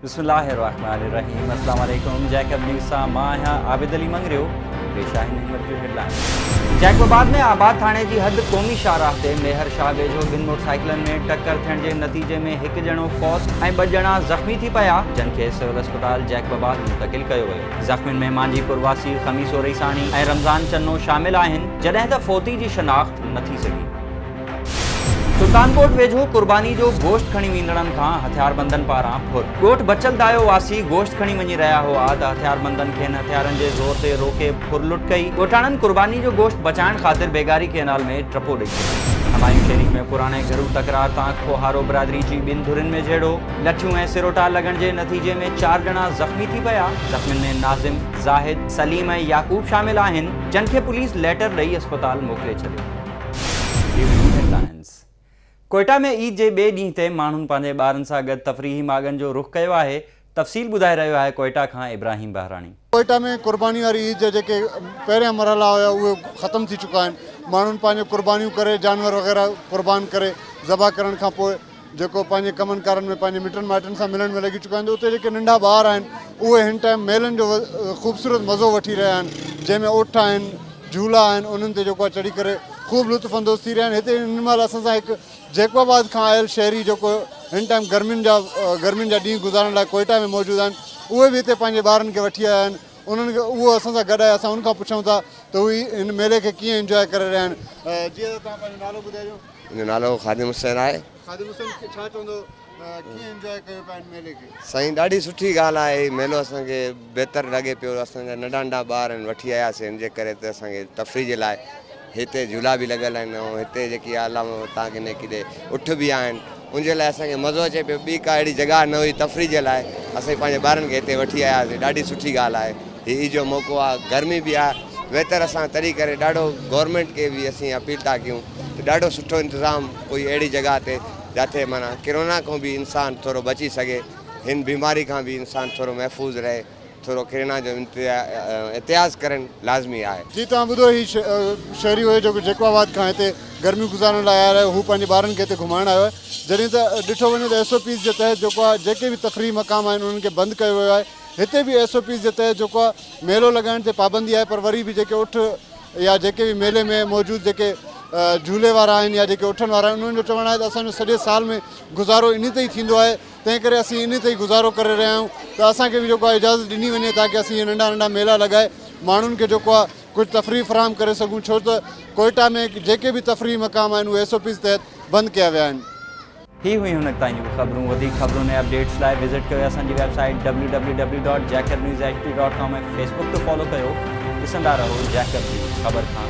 بسم الله الرحمن الرحيم السلام عليڪم جيڪب نيوز سان مان آهيان عابد علي مڱريو پيش آهن هن وقت جون هيڊلائنز. جيڪب آباد ۾ آباد ٿاڻي جي حد قومي شاهراهه تي ميهر شاهه ويجهو ٻن موٽرسائيڪلن ۾ ٽڪر ٿيڻ جي نتيجي ۾ هڪ ڄڻو فوت ۽ ٻه ڄڻا زخمي ٿي پيا جن کي سول اسپتال جيڪب آباد منتقل ڪيو ويو زخمين ۾ مانجهي پور واسي خميسو رئيساڻي ۽ رمضان چنو شامل آهن جڏهن ته فوتي جي شناخت نه ٿي سگهي. سلطان ڪوٽ ويجهو قرباني جو گوشت کڻي ويندڙن کان هٿياربندن پاران ڦر، ڳوٺ بچل دايو واسي گوشت کڻي وڃي رهيا هئا ته هٿياربندن کين هٿيارن جي زور تي روڪي ڦر لٽ ڪئي، ڳوٺاڻن قرباني جو گوشت بچائڻ خاطر بيگاري ڪئنال ۾ ٽپو ڏئي ڇڏيو. همايون شريف ۾ پراڻي گهرو تڪرار تان کوهارو برادري جي ٻن ڌرين ۾ جهيڙو، لٺيون ۽ سروٽا لڳڻ جي نتيجي ۾ چار ڄڻا زخمي ٿي پيا، زخمين ۾ ناظم، زاهد، سليم ۽ يعقوب شامل آهن، جن کي پوليس ليٽر ڏئي اسپتال موڪلي ڇڏيو. ڪوئيٽا ۾ عيد جي ٻئي ڏينهن تي ماڻهن پنهنجي ٻارن سان گڏ تفريحي ماڳن جو رخ ڪيو آهي، تفصيل ٻڌائي رهيو آهي ڪوئيٽا کان ابراهيم بهراڻي. ڪوئيٽا ۾ قرباني واري عيد جا جيڪي پهريان مرحلا هيا اهي ختم ٿي چڪا آهن، ماڻهن پنهنجو قربانيون ڪري جانور وغيره قربان ڪري ذبح ڪرڻ کان پوء جيڪو پنهنجي ڪمن ڪارن ۾ پنهنجي مٽن مائٽن سان ملڻ ۾ لڳي چڪا آهن ته اتي جيڪي ننڍا ٻار آهن اهي هن ٽائيم ميلن جو خوبصورت مزو وٺي رهيا آهن جنهن ۾ اٺ آهن جهولا آهن انهن تي جيڪو آهي چڙهي ڪري خوب لطف اندوز ٿي رهيا آهن هتي هن مهل اسان سان هڪ جيڪب آباد کان آيل شهري جيڪو هن ٽائيم گرمين جا گرمين جا ڏينهن گذارڻ لاء ڪوئيٽا ۾ موجود آهن اهي به هتي پنهنجي ٻارن کي وٺي آيا آهن انهن کي اهو اسان سان گڏ آهي اسان ان کان پڇون ٿا ته هو هن ميلي کي ڪيئن انجواء ڪري رهيا آهن جي توهان پنهنجو نالو ٻڌائجو. منهنجو نالو خادم حسين آهي. خادم حسين ڇا چوندو ڪيئن انجواء ڪيو پيا هن ميلي کي. سائين ڏاڍي سٺي ڳالهه آهي هي ميلو اسان کي بهتر لڳي پيو اسان جا ننڍا ننڍا ٻار آهن وٺي آياسين ان جي ڪري ته اسان کي تفريح جي لاء هتي جهولا به لڳل آهن ۽ هتي جيڪي آهي الله توهان کي نيڪي ڏي اٺ به آهن ان جي لاء اسان کي مزو اچي پيو ٻي ڪا اهڙي جڳهه نه هئي تفريح جي لاء اسان پنهنجي ٻارن کي هتي وٺي آياسين ڏاڍي سٺي ڳالهه آهي هي عيد جو موقعو آهي گرمي به آهي ويتر اسان تري ڪري ڏاڍو گورنمينٽ کي به اسين اپيل ٿا ڪيون ته ڏاڍو سٺو انتظام ڪوئي اهڙي جڳهه تي جاٿي معنيٰ ڪرونا کان به انسان ٿورو بچي سگهي هن بيماري کان به انسان ٿورو محفوظ رهي ٿورو ڪرونا جو احتياط ڪرڻ لازمي آهي. جي توهان ٻڌو هي شهري هيو جيڪو جيڪب آباد کان هتي گرميون گذارڻ لاء آيل آهي هو پنهنجي ٻارن کي هتي گهمائڻ آيو آهي جڏهن ته ڏٺو وڃي ته ايس او پيز جي تحت جيڪو آهي جيڪي به تفريحي مقام آهن انهن کي بند ڪيو ويو آهي هتي به ايس او پيز جي تحت جيڪو آهي ميلو لڳائڻ تي پابندي آهي پر وري به جيڪي اٺ يا جيڪي به ميلي ۾ موجود جيڪي جهولي وارا آهن يا جيڪي اٺن وارا آهن انهن جو چوڻ آهي ته اسان جو سڄي سال ۾ گذارو انهي تي ئي ٿيندو آهي تنهن ڪري اسين انهي تي ئي گذارو ڪري رهيا آهيون ته اسان کي به جيڪو آهي اجازت ڏني وڃي تاڪه اسين اهي ننڍا ننڍا ميلا لڳائي ماڻهن کي جيڪو آهي ڪجهه تفريح فراهم ڪري سگهون ڇو ته ڪوئيٽا ۾ جيڪي به تفريحي مقام آهن اهي ايس او پيز تحت بند ڪيا ويا آهن. هي هيون هن وقت تائين جون خبرون وڌيڪ خبرن ۽ اپڊيٽس لاء وزٽ ڪيو اسان جي web site www.jacobnewshd.com ۽ Facebook تي فالو ڪيو ڏسندا رهو جيڪب نيوز خبر کان.